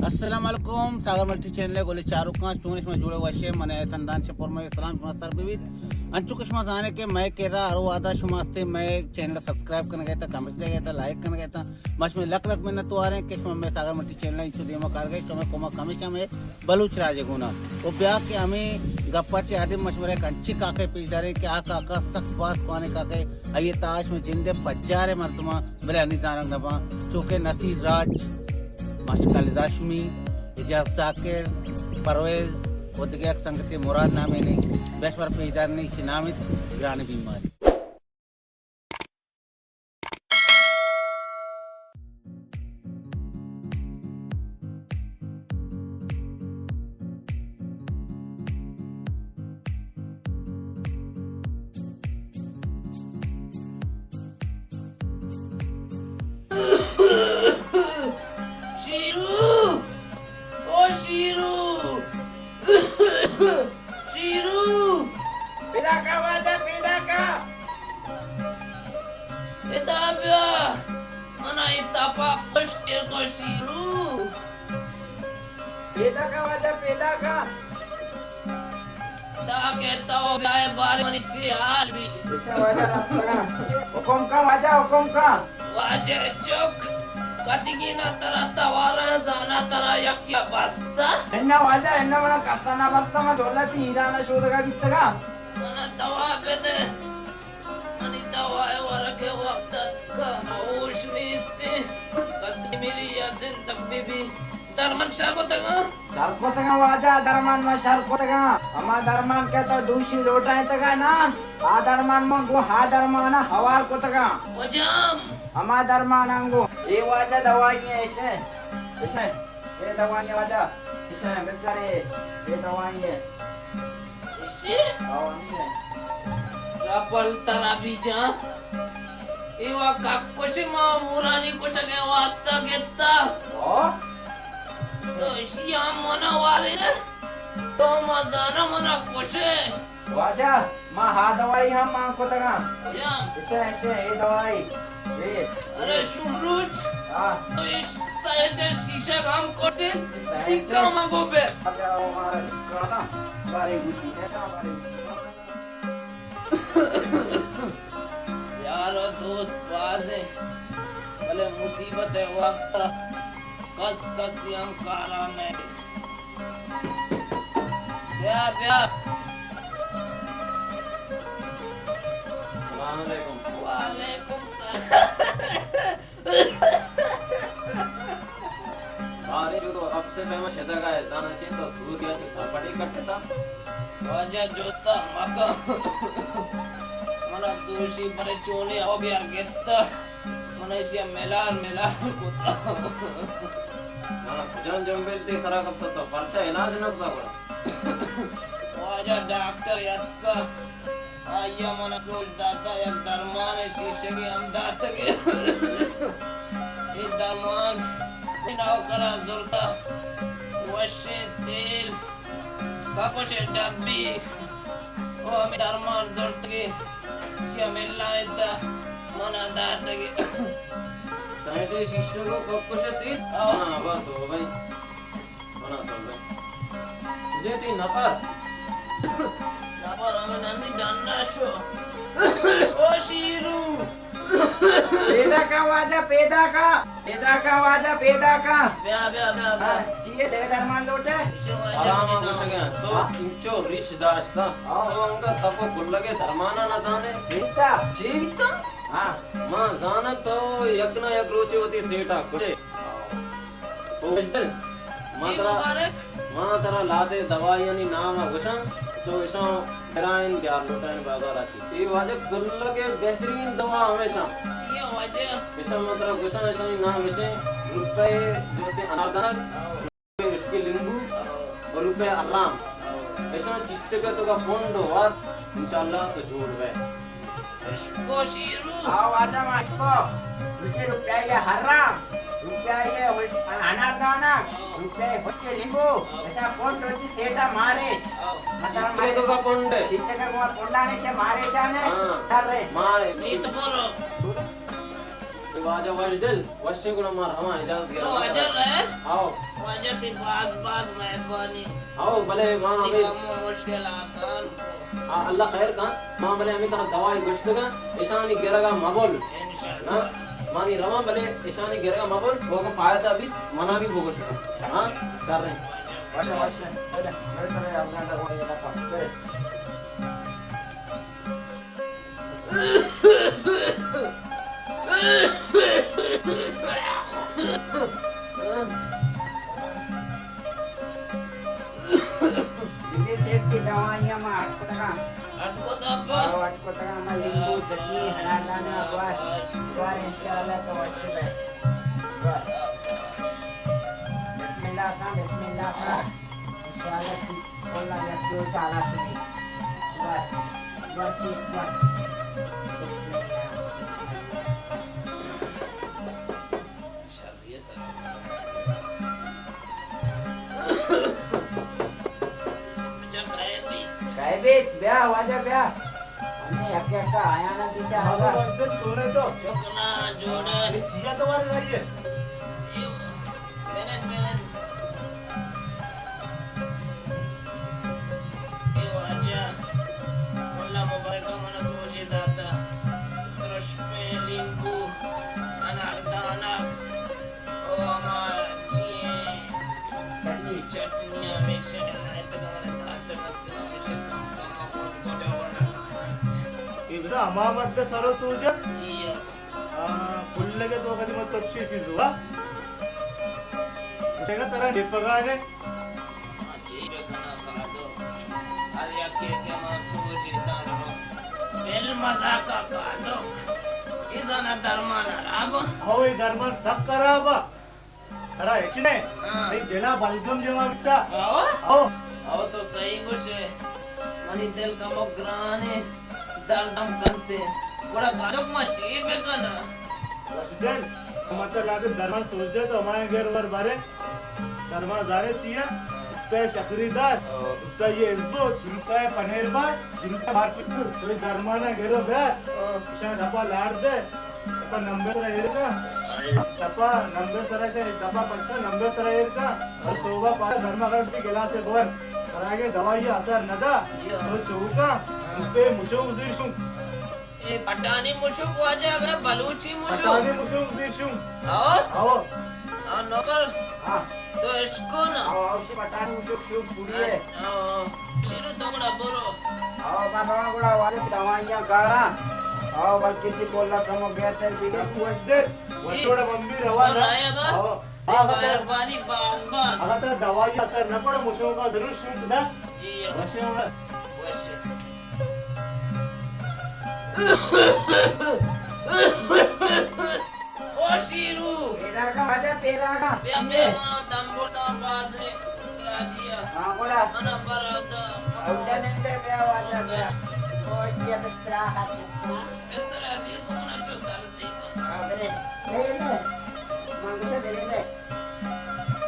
السلام علیکم، ساگر multi channel ءِ گلیں چاروکاں، چون شما جوڑ ئے وش ئے؟ من احسان دانش پور، مئے سلام شما سر بہ بیت۔ انچو کہ شما زانے کہ مئے کرا ہر وہدا شما ہستے مئے چینل سبسکرائب کنگ ءَ تا، کمنٹس دیگ ءَ تا، لائک کنگ ءَ تا، ما شمئے لک لک منت وار ایں کہ شما مئے ساگر ملٹی چینل ءَ انچو دیما کارگ ءَ، شمئے کمک ہمیشہ مئے بلوچ راج ءِ گونا۔ و بیا کہ ہمے گپ ءَ چہ ادب ما شمارا یک انچیں کاکے پیش داریں کہ آ کاکا سک باز کوانیں کاکے، آئی ءِ تہا شمئے جند ءِ پجار ءِ مردماں بلے انی زانگ نہ باں، چوکہ نصیر راج، ماسٹر خالد ہاشمی، اعجاز ذاکر، پرویز و دگہ یک سنگتے مراد نامے نے، بیا شمارا پیش داریں، ایشی نام انت گران بیماری۔ شیرو! او شیرو! شیرو! پیداکا واجہ، پیداکا! ادا بیا! منا اے تپا پشت ایر کو شیرو! پیداکا واجہ، پیداکا! تاکہ تو بیائے بارے منی چی حال بی۔ بشا واجہ رستگاں۔ حکم کن واجہ، حکم کن۔ واجہ چک، کدگی نہ ترا توار زانا ترا یک یا بستا۔ انا واجہ، انا منا کسا نہ بستا، من دولتی ایران شودگا بیتگا۔ منا دوا بدے۔ منی دوائے ورگ ءِ وقت اتکا، ہوش نیست۔ کسی میری یا زندگ بی بی۔ درمان شر کتگاں؟ شر کتگاں واجہ، درمان ما شر کتگاں۔ ہما درمان کہ تو دوشی لوٹائینتگا نا، آ درمان من گوں آ درمان ءَ ہوار کتگاں۔ کجام؟ ہما درمان انگو۔ اے واجہ دوائی ہیں، اسے، اسے۔ اے دوائی واجہ، اشاں بچارے، اے دوائی ہے۔ اشی؟ او، اشی۔ رپل ترا بیجاں۔ اے وا ککش ما مورانی کشگ ءِ واسطہ گتا۔ او؟ تو اشی ہم منا وارے نہ؟ تو ما دانا منا کشے۔ واجہ، ما ہا دوائی ہم مان کتگاں۔ کجام؟ اشے، اشے، اے دوائی۔ اے۔ ارے شمروچ، ہاں۔ تو اش سائیڈ شیشہ ہم کٹے، سائیڈ۔ دکا مگو بے۔ اچھا، او مارا دکا نا۔ بارے گوشی، ایسا بارے گوشی۔ یار و دوست بازیں، بلے مصیبت ءِ وقت کس کسی ہم کارا نہ۔ بیا، بیا۔ السلام علیکم۔ وعلیکم السلام۔ بارے جو تو اپ سے پیما شدگا ہے، زانا چے تو سور یا چے تھپڑی کٹتا۔ واجہ جوستا مکا۔ منا دوشی برے چونے او بیار گتا۔ من ایشی ءَ ملار ملار کتا۔ مانا کجام جنبیل تئی سرا کپتا، تو پرچا علاج نہ کتا گڑا؟ واجہ ڈاکٹر یتکا، آئی ءَ منا سوج داتا، یک درمان شیشگی ہم داتگی۔ اے درمان نوکرا زرتا، وشیں تیل، ککش ڈبی، او ہمے درمان زرتگی، چیا ملائتا، منا داتگی۔ سائیڈے شیشگ و ککش تیل؟ آ۔ ہاں، بس ہو بھائی۔ منا تو بھائی۔ مجھے تئی نفر۔ نفر ہمیں ننی ڈنڈا شو۔ او شیرو۔ پیدا کا واجہ، پیدا کا۔ پیدا کا واجہ، پیدا کا۔ بیا، بیا، بیا، بیا۔ ہاں، چیئے دے درمان لوٹے؟ آرام آ گوشگے۔ تو ہاں۔ انچو ریش داشتا۔ ہاں۔ تو انگا تپو گلگے درمانا نہ زانے۔ بیتا۔ چی بیتا؟ ہاں۔ ما زانا تو یک نہ یک روچے وتی سیٹا کشے۔ او بزدل، ما ترا، ما ترا لہتے دوائیانی نام ءَ گوشاں، تو اشاں برائین بیار لوٹائین بازار ءَ چی۔ اے واجہ گلگ ءِ بہترین دوا ہمیشاں۔ اے واجہ۔ اشاں ما ترا گوشاں، اشانی نام اشیں روپے جوسے اناردانگ، روپے اشکی لیمبو، اور روپے ارام۔ اشاں چچک ءَ تو کا پونڈ وار، انشاءاللہ تو جوڑ بے۔ اشکو شیرو۔ آ واجہ ما اشکو۔ مجھے روپیہ یہ حرام۔ روپیہ یہ ہوش-، اناردانہ۔ روپیہ یہ ہوشکے لیمبو۔ ایسا پونڈ ہوتی سیٹا مارے۔ مطلب چچے تو کا پونڈ ہے۔ چچے کا وہ پونڈانے سے مارے جانے۔ ہاں۔ سر رے۔ مارے۔ نیت بولو۔ واجہ وشدل، وشیں گڑا ما رواں، اجازت گراں۔ تو واجہ رہے؟ آؤ۔ واجہ تئی باز باز مہربانی۔ آؤ، بلے ما تئی ہمیں غم و مشکل آسان کو۔ آ، اللہ خیر کن، ما بلے ہمیں ترا دوائی گوشتگاں، اشانی گرگا مبل۔ انشاءاللہ۔ ہاں، ما نی رواں بلے اشانی گرگا مبل، وہ اگاں فائدہ بیت، منا بھی بگوش۔ ہاں، کر رہے ہیں۔ واجہ، واجہ، بلے، بلے ترا اپنا دوائی نہ پا، بلے۔ بلے سیٹھ کی دوائیاں ما اٹ کتگاں۔ اٹ کت ابا؟ او، اٹ کتگاں، ما لیمبو، چٹنی، ہناردانہ، گوار، گوار انشاءاللہ تو اچھے بے۔ گوار۔ بسم اللہ خان، بسم اللہ خان۔ انشاءاللہ ٹھیک۔ واللہ یک دو چالا شدی۔ بس، بس، بس، بس۔ شر یہ سر۔ اچھا، کئے بیت؟ کئے بیت؟ بیا، واجہ بیا۔ ہمیں یک یک کا آیا نہ دیتا ہوگا۔ بابا، بس، بس، چھوڑے تو۔ چک نہ، جوڑے۔ یہ چیزا تو مارے رہی ہے۔ یہ، محنت، محنت۔ اے واجہ، ملا مبارک ءَ من ءَ سوجے داتہ، درشمیں لیمبو، اناردانک، او ہما چی ایں، چٹنی۔ چٹنی ہمیشہ نہ اتکہ من ءَ داتگ ات، ہمیشہ کم کم ءَ گوج گوج ءَ ورناں۔ اے بزاں ہما مرد ءِ سر ءُ سوج ءَ؟ جی ہاں۔ آ، پلگ ءِ توک ءَ ما تپشی فیزو، ہا؟ گوشگا ترا ڈپگا نے۔ ما چی بکناں کادو؟ ہر یکے کہ ما سوجی تان رو۔ بل مزاک ءَ کادو۔ اے زانا درمان خراب۔ ہو، اے درمان سک خراب۔ ترا ہچ نہ؟ ہاں۔ تئی دل ءَ بلگم جمع بیتا۔ ہو؟ ہو۔ ہو تو صحیح گوشے۔ منی دل کمک گران ایں، دردم کنت ایں۔ گڑا گالک ما چی بکناں؟ وشدل، ما ترا لہتے درمان سوج دے تو ہمائیں گھر ور بارے۔ درمان زانے چی ایں؟ اے شکری دار، ہو۔ اے یہ ازبو، دو روپے پنیر بار، دو روپے بار کچھ، تو درمان گھر ور۔ ہو۔ اشان ڈبا لاڑ دے۔ دپا نمبر سرا ایر کا۔ دپا نمبر سرا چہ دپا پچ کا نمبر سرا ایر کا۔ اور صوبہ پارا گرما گرم تی گلاس بور۔ سرا اگے دوائی اثر نہ دا۔ تو چوکا۔ پہ مشو زیر شو۔ اے پٹانی مشو واجہ اگر بلوچی مشو۔ پٹانی مشو زیر شو۔ ہاں؟ ہاں۔ ہاں، نوکر۔ ہاں۔ تو اشکن۔ آؤ، آؤ، شی پٹانی مشک شوک پوری ہے۔ آؤ، آؤ۔ شیرو تو گڑا برو۔ آؤ، ما رواں گڑا والے دوائیاں گاراں۔ آؤ، بلکہ تی بولا کمو بہتر بیگا۔ وش دے۔ وشوڑا من بھی رواں نا۔ آؤ۔ اگاں ترا، مہربانی بار بار۔ اگاں ترا دوائی اثر نہ پڑا، مشوکا ضرور شوک دا۔ جی۔ وشوڑا۔ وش۔ او شیرو! پیراگا، واجہ پیراگا۔ بیا، بیا، ما دم برداں بازیں دراجی ءَ۔ ہاں، گڑا۔ من ءَ برا دا۔ اودا نندے بیا، واجہ بیا۔ او، یہ بستراحت۔ بستر عزیز کو من ءَ چو درد دیتا۔ ہاں، بلے۔ بلے، بلے۔ من گوشے بلے، بلے۔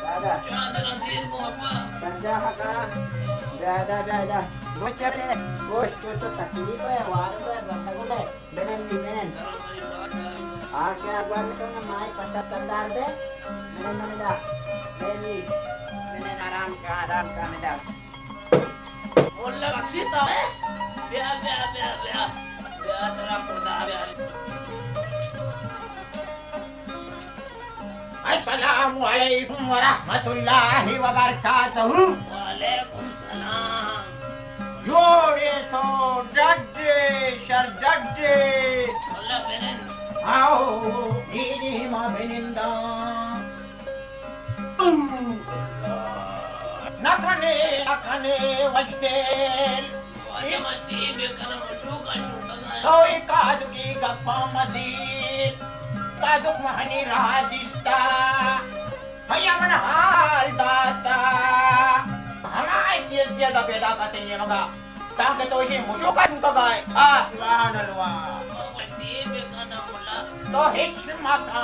دادا۔ چادر ءَ زیر گوں ابا۔ سنجا حقا۔ بیا دا، بیا دا۔ بچ رے۔ گوش تو، تو تکلیف ہے، وار ہے، بندگو ہے۔ بنن نی، بنن۔ آ کہ اگوار تو نہ مائی پتا تندار دے۔ بنن نہ دا۔ بنن نی۔ بنن آرام کا، آرام کا ندا۔ مولا بخشی تو ہے۔ بیا، بیا، بیا، بیا۔ بیا ترا خدا بیا۔ السلام علیکم ورحمۃ اللہ وبرکاتہ۔ وعلیکم السلام۔ جوڑے تو ڈڈے، شر ڈڈے۔ اللہ بنند۔ آؤ، دیدی ما بننداں۔ نہ کنے، نہ کنے وشدل۔ واجہ من چی بکناں، مشوکا شوکگا۔ تو اے کادگی گپاں مزیر۔ کادگ مہنی راہ دیستا۔ پیا من حال داتا۔ ہمائی چیز زیادہ پیدا کتے نیمگا۔ تاکہ تو اشی مشوکا شوکگائے۔ آ، سبحان اللہ۔ من چی بکناں ملا۔ تو ہچ مکن۔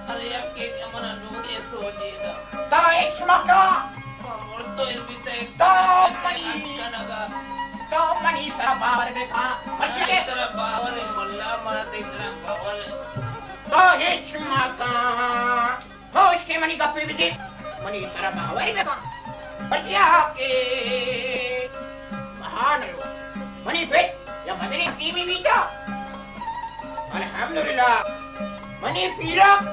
ہر یکے کہ منا نونے سوجی دا۔ تو ہچ مکن۔ تو منی، تو منی سرا باور بکن۔ منی سرا باور ہے ملا، منا تئی سرا باور ہے۔ ہچ مکن. تو اشکے منی گپے بدے، منی سرا باوری بکن. پرچیا کہ سبحان اللہ، منی پت یا مزنیں حکیمی بیتا. الحمدللہ، منی پیرک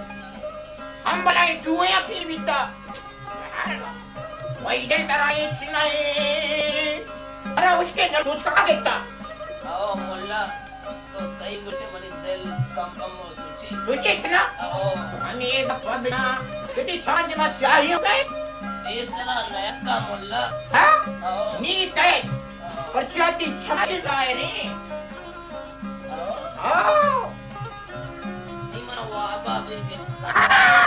ہم بلائیں ٹوئیں حکیم بیتا. سبحان اللہ. وئی دل ترا ہچ نہ اے. ارے اشکے دل سوچ کا بیتا. او ملا، تو صحیح گوشے، منی دل کم کم سوچی. سوچی اتنا؟ او. ہمیں یہ گپ بنا، کہ تئی چاند ما سیاہی ہو گئے؟ اے سرا نیتا ملا. ہاں؟ او. نی کہے. او. پرچا تئی چمچ ظاہر ہیں. ہاں. نی من وابا بگے. ہاں.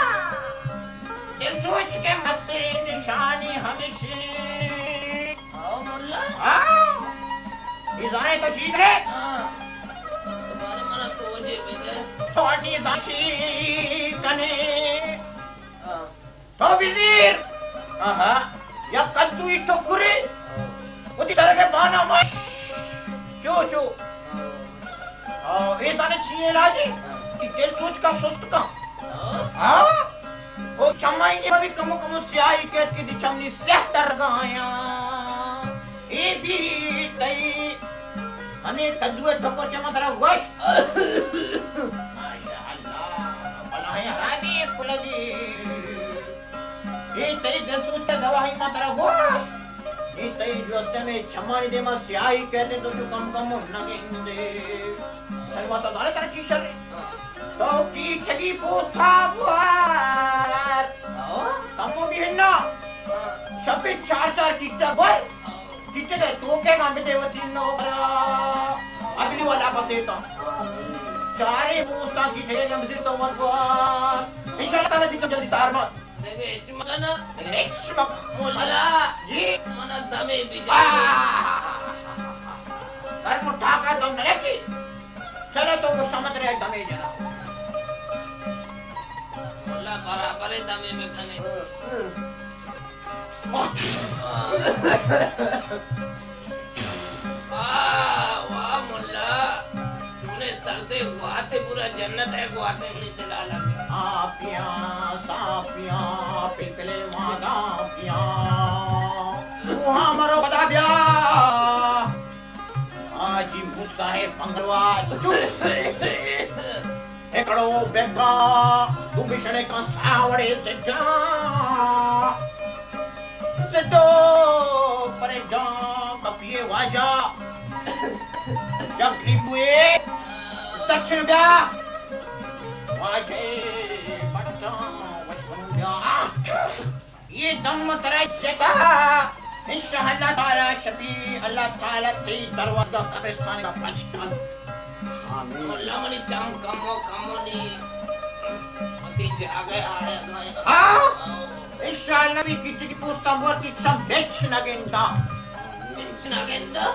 دل سوچ کے مستریں نشانی ہمیشی. ہاں ملا. ہاں. نی زانے تو چی کرے؟ ہاں. تو مارے منا توجہ بدے. تو نی زانے چی کنے. ہاں. تو بزیر. آہا. یک کدوئی ٹکرے. وتی سرگے بانا مش. چو، چو. آ، اے دانے چی علاجے؟ ای دل سوچ کا سست کن. ہاں؟ او چمائی نے بھی کمو کمو سیاہی کہت کہ دی چمنی سیاہ تر گایا. اے بھی تئی ہمیں کدوئے ٹکر کہ من ترا گوشت. ماشاءاللہ، بلاہیں حرابی کلگی. اے تئی دل سوچ ءِ دوائی ما ترا گوشت. اے تئی جوست ءَ مئے چمانی دیما سیاہی کردیں تو چو کم کم نہ گندے. تئی واسطہ دارے ترا چی شر؟ تو کی چگی پوستا بوار. کمو بھی ہنا. شپی چار چار کیٹا بر. کیٹے دے تو کے گام دے وتی نو برا. اگلی والا پتے تا. چارے پوستا کیٹے گام دے تو وت بر. انشاءاللہ تعالی جتنا جلدی تار بات. دگہ ہچ مکن. دگہ ہچ مکن. مولا. جی. منا دمے بجن. آہ! در مٹھا کا دم نہ لگی. چلو تو گشتا مت رہے دمے جنا. مولا برابر دمے بکنے. واہ، واہ ملا، چونے سردے گواتے، پورا جنت ءِ گواتے منی دل ءَ لگے. آپیاں، ساپیاں، پلپلے مادا پیاں. تو ہاں مرو بدا بیا. آجی موسیٰ ءِ بنگلوا چپ. ہکڑو بیگا، تو بشڑے کا ساوڑے سجا. سٹو پریشان کپیے واجہ. جب لیمبوئے دکشن بیا. واجہ بٹا وش بنو بیا. یہ دم ترا جتا، انشاءاللہ تعالی شفیع، اللہ تعالی تئی دروازہ قبرستان کا پچ ڈال. آمین. اللہ منی چم کمو کمو نی وتی جاگہ آیا گائے. ہاں؟ انشاءاللہ بھی کسی کی پوستا مور کی چم بچ نہ گندا. بچ نہ گندا؟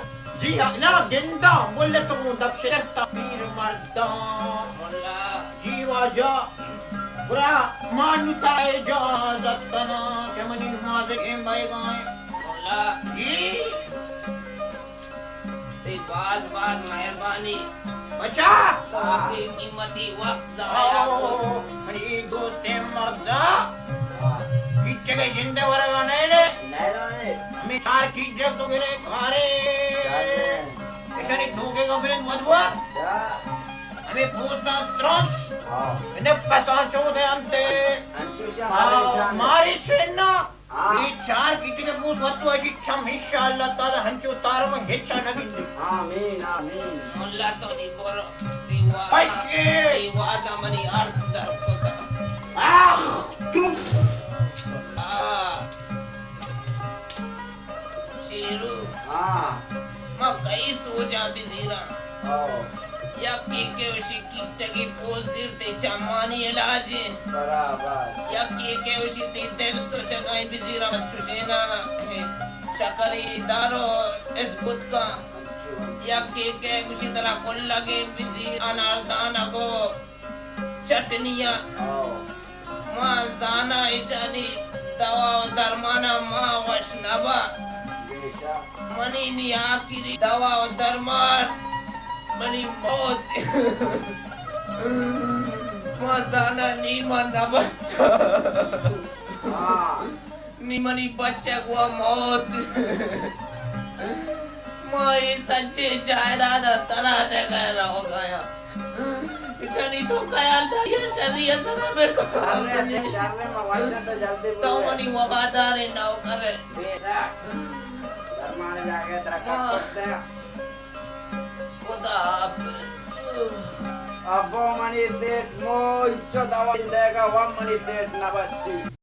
جی ہاں، نہ گندا، بولے تو دب شرف تا پیر مردان. مولا. جی واجہ. گڑا ما نوں ترا اجازت کناں کہ منی نماز ءِ ٹیم بئیگا ایں. مولا. جی. تئی باز باز مہربانی. بچا. وتی قیمتی وقت ضائع کت. منی دوستیں مردا. کیچک ءِ جند ءِ ورگا نئیلے. نئیلے. ہمے چار کیچک تو گرے کارے. ایشانی توکے کا برند ودوا. ہمے پوستا ترس. ہاں. نپساں چودے انتے. انچوشا. ہاں، مارے چنا. ہاں. اے چار کیچک ءِ پوست وت تو اشی چم انشاءاللہ تعالی ہنچو تارم ہچا نہ گندی. آمین، آمین. مولا تو نی کور، نی وا-، پشے. نی وعدہ منی عرض در کتا. آخ، چپ. آ. شیرو. ہاں. ما کئی سوجا بزیراں. ہاں. یکے کہ وشی کیٹگی پوز زیرتے چمانی علاج ایں. برابر. یکے کہ وشی تی دل سوچگائیں بزیراں چوشینا شکری دارو اس بوت کن. یکے کہ گوشی ترا کلگیں بزیر اناردانگو چٹنیاں. ہاں. ما زاناں ایشانی دوا و درماناں ما وش نباں. بے شک. منی نی آخری دوا و درمان منی موت. ما زانا نی من نہ بچا۔ ہاں۔ نی منی بچک و موت۔ ما اے سجیں جائیداد ء ترا دگہ روگ ء آں۔ جنی تو خیال داری ء شری ء سرا بہ کن۔ شر ء، شر ء، ما وش ء، تو جلدی تو بگو۔ منی وفاداریں نوکر ئے۔ بے شک۔ درمان جاگہ درکا ہاں۔ کرتے۔ خدا حافظ۔ ابو منی سیٹ مو انچو دوا دیگا و منی سیٹ نہ بچی۔